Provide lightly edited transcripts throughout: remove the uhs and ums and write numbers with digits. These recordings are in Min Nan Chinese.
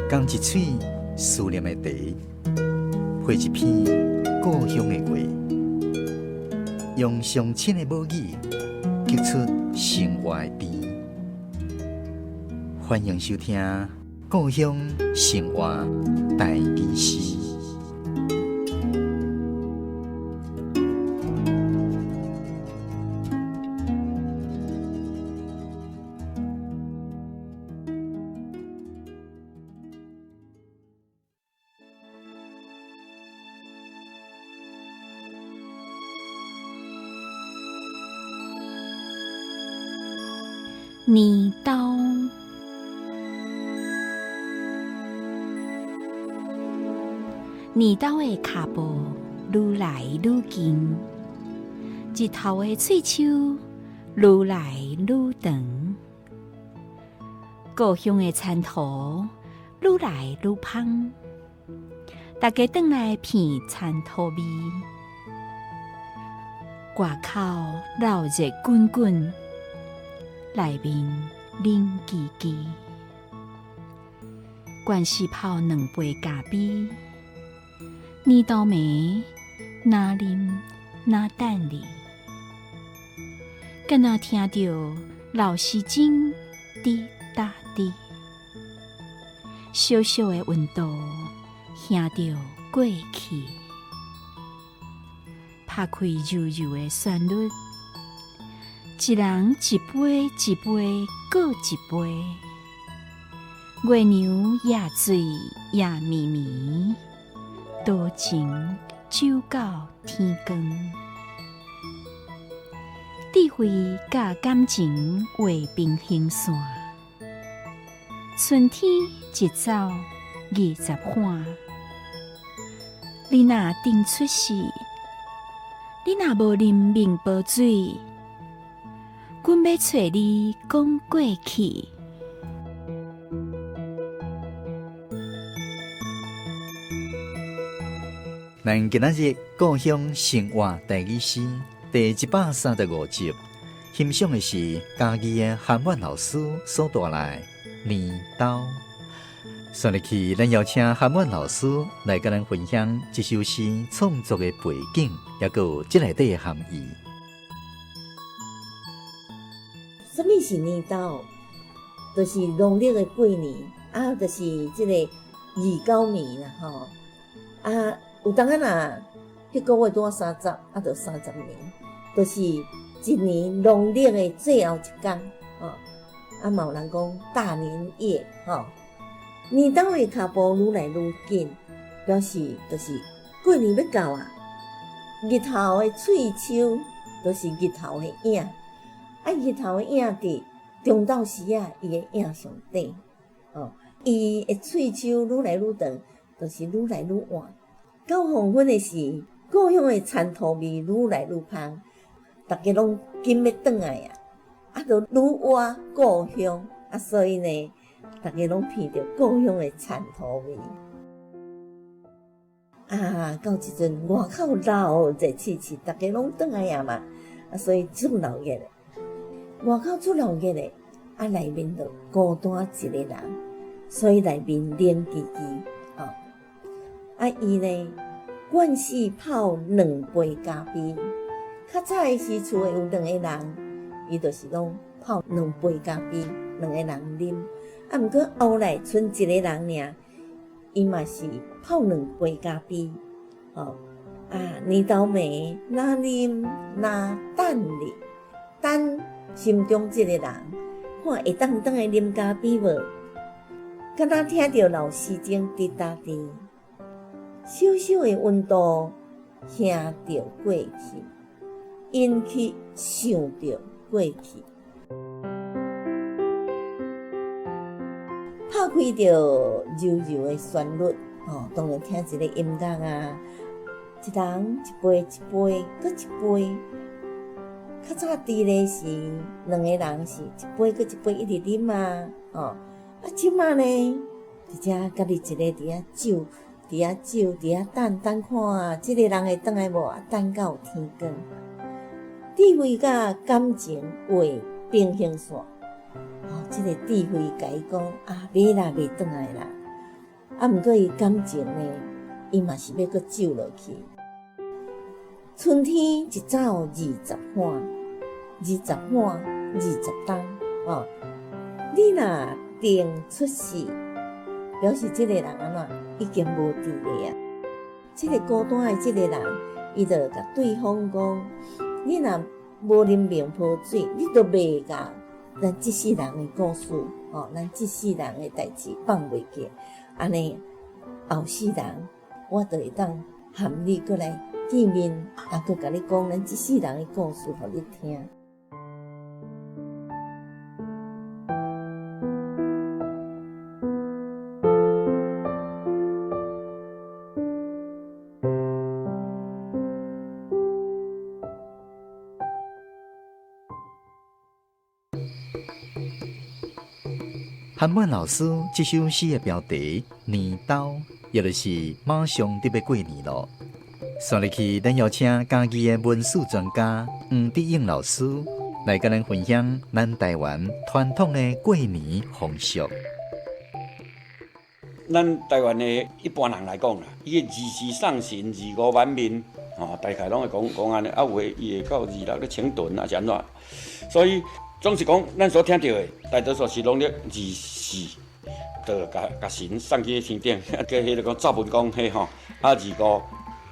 仝一喙思念的茶，配一篇故鄉的話，用上親的母語，激出生活的甜。歡迎收聽《故鄉生活台語詩》。年兜，年兜的跤步愈來愈近，日頭的喙鬚愈來愈長，故鄉的田土愈來愈芳，大家轉來闻田土味，外口鬧熱滾滾，內面冷吱吱，慣時泡兩杯咖啡，年頭暝若啉若等你，敢若聽著老時鐘滴答滴，小小的溫度響著過去，拍開柔柔的旋律。一人一杯，一杯，閣一杯。月娘也醉也綿綿，多情酒到天光。智慧佮感情畫平行線。春天一走20反，你若頂出世，你若無啉面包水，阮欲揣你講過去。咱今仔日故鄉生活台語詩第135集，欣賞的是嘉義的韓婉老師所帶來的年兜。煞落去，咱邀請韓婉老師來佮咱分享這首詩創作的背景，抑閣有這內底的含義。啥物是年兜？就是農曆的過年，啊，就是這個二九暝啦，吼。啊，有當仔若彼個月拄好三十，啊，就30暝，就是一年農曆的最後一工，吼。啊，嘛有人講大年夜，吼。年兜的跤步愈來愈緊，表示就是過年欲到啊。日頭的喙鬚，就是日頭的影。啊，日頭的影佇中晝時仔，伊的影上短，哦，伊的喙鬚愈來愈長，就是愈來愈晚。到黃昏的時，故鄉的田土味愈來愈芳，逐家攏緊欲轉來啊，啊，就愈倚故鄉，啊，所以呢，逐家攏闻著故鄉的田土味。啊，到這陣外口鬧熱刺刺，逐家攏轉來啊嘛，啊，所以足鬧熱的。外口足鬧熱的，啊，內面就孤單一个人，所以內面冷吱吱。哦，啊，伊呢，慣勢泡兩杯咖啡。較早的時厝的有兩个人，伊就是攏泡兩杯咖啡，兩个人啉。啊，毋過後來賰一个人爾。伊嘛是泡兩杯咖啡，吼啊！年頭暝，若啉若等你，等心中這個人，看會當轉來啉咖啡無？敢若聽著老時鐘滴答滴，小小的溫度響著過去，引去想著過去。拍開著柔柔的旋律，吼，當然聽一個音樂啊，一人一杯一杯，閣一杯。較早佇咧時，兩個人是一杯閣一杯一直啉啊，吼。啊，這馬呢，佇遮家己一个佇遐酒，佇遐酒，佇遐等等看啊，這个人會轉來無？啊，等到天光。智慧佮感情畫平行線。哦，這個智慧共伊講啊，袂啦，袂轉來啦。啊，毋過伊感情呢，伊嘛是欲閣咒落去。春天一走20寒，20寒20冬哦。你若定出世，表示這個人按怎已經無佇咧啊。這個孤單的這個人，伊就共對方講：你若無啉孟婆水，你都袂共咱這世人的故事，吼，咱這世人的代誌放袂記。按呢後世人，我就會當含你閣來見面，啊，閣共你講咱這世人的故事，予你聽。韓滿老師這首詩的標題《年兜》，也就是馬上就欲過年囉。紲入去，咱邀請嘉義的文史專家黃德勇老師來佮咱分享咱台灣傳統的過年風俗。咱台灣的一般人來講啦，伊的24送神，25挽面，吼，大概攏會講講按呢，啊有的伊會到26咧清囤，抑是按怎，所以。總是講，咱所聽著的大多數是農曆24，就共共神送去天頂，叫彼个講灶文公彼吼，啊25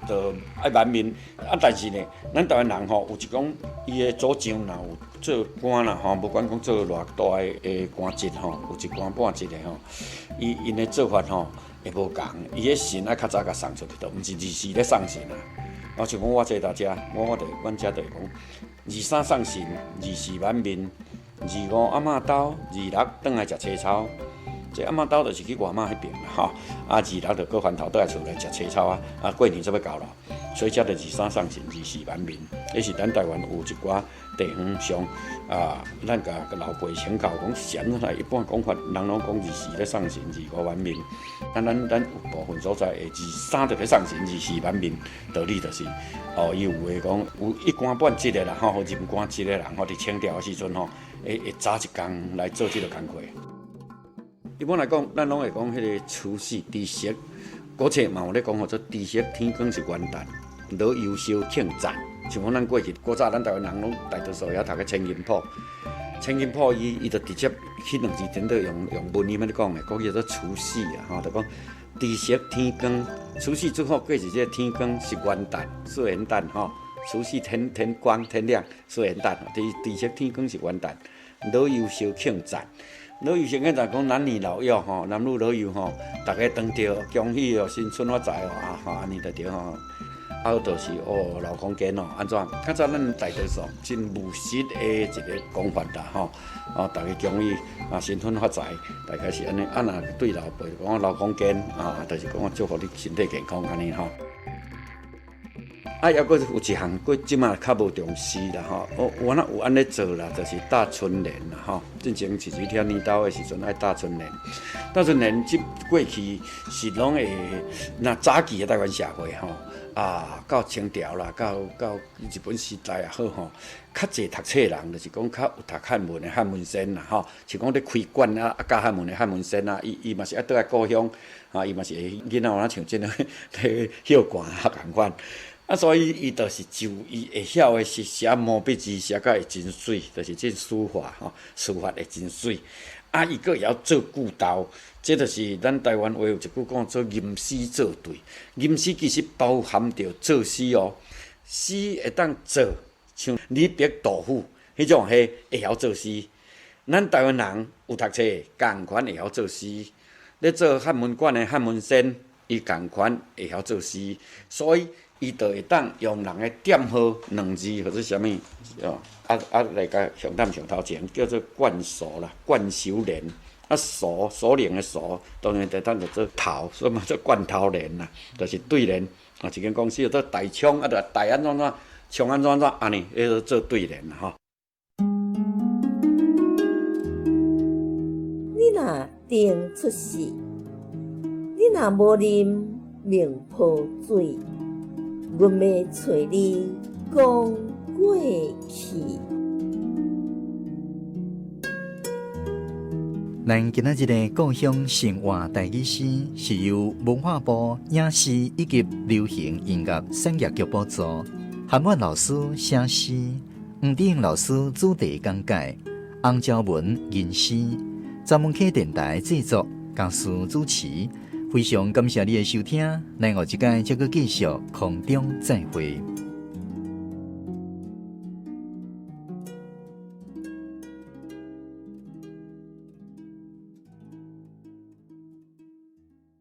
就愛挽面。啊，但是呢，咱台灣人吼有一講，伊的祖上若有做官啦吼，無管講做偌大的官職吼，有一官半職的吼，伊𪜶的做法吼會無仝，伊的神愛較早共送出去，就毋是24咧送神啊。啊，像講我這大遮，我我就阮遮就會講。23送神，24挽面，25阿嬤兜，26轉來食青草。這阿嬤兜就是去外媽彼爿啦，吼。啊，26就閣翻頭轉來厝內食青草啊。啊，過年才欲到咯，所以才就23送神，24挽面。彼是咱台灣有一寡地方上啊，咱共老輩請教講是按怎來，一般講法，人攏講24咧送神，25挽面。啊，咱咱有部分所在會23就咧送神，24挽面，道理就是。哦，伊有的講有一官半職的啦，吼，任官職的人吼，佇清朝的時陣吼，會會早一工來做這個工課。一般來講，咱攏會講彼個除夕、除夕，古冊嘛有咧講，號做除夕天光是元旦，老幼相慶讚。像講咱過去古早，咱台灣人攏大多數會曉讀個千金譜，千金譜伊伊就直接彼兩字顛倒用用文言咧講的，講叫做除夕啊，吼，就講。除夕天光，除夕之後過一個天光是元旦，做元旦吼。除夕天天光天亮做元旦，除除夕天光是元旦。老幼相庆讚，老幼相慶讚講男女老幼吼，男女老幼吼，逐家當著恭喜哦，新春發財哦，啊吼，按呢就對吼。啊，就是哦，老公健哦，按怎？較早咱大多數真務實的一個講法啦，吼！哦，逐家恭喜啊，新春發財，大概是按呢。啊，若對老輩講老公健啊，就是講祝福你身體健康按呢吼。啊，猶閣有一項，閣這馬較無重視啦，吼。我我若有按呢做啦，就是貼春聯啦，吼。進前一時聽年兜的時陣愛貼春聯，貼春聯這過去是攏會，若早期的台灣社會吼。啊，到清朝啦，到到日本時代也好吼，較濟讀冊人，就是講較有讀漢文的漢文先啦吼，像講咧開館啊，啊教漢文的漢文先啊，伊伊嘛是愛倒來故鄉，啊，伊嘛是會囡仔有哪像這個咧歇寒啊仝款，啊，所以伊就是就伊會曉的是寫毛筆字，寫甲會真媠，就是這書法吼，書法會真媠。啊，伊閣會曉做句逗，這就是咱台灣話有一句講做吟詩作對。吟詩其實包含著作詩哦，詩會當做像李白、杜甫彼種，彼會曉作詩。咱台灣人有讀冊，仝款會曉作詩。咧做漢文館的漢文先，伊仝款會曉作詩，所以伊就會當用人的點號兩字或者啥物哦，啊啊來共上擔上頭前，叫做貫首啦，貫首聯。啊，首首領的首，當然就當做做頭，所以嘛做貫頭聯啦，就是對聯。啊，一間公司叫做大昌，啊，就大按怎怎，昌按怎怎按呢，彼个做對聯啦吼。你若定出世，你若無啉孟婆水，阮欲揣你講過去。咱今仔日的故鄉生活台語詩是由文化部影視以及流行音樂產業局補助，韓婉老師寫詩，黃志英老師主題講解，洪昭文吟詩，曾文溪電台製作，嘉書主持。非常感謝你的收聽，咱後一擺再閣繼續空中再會。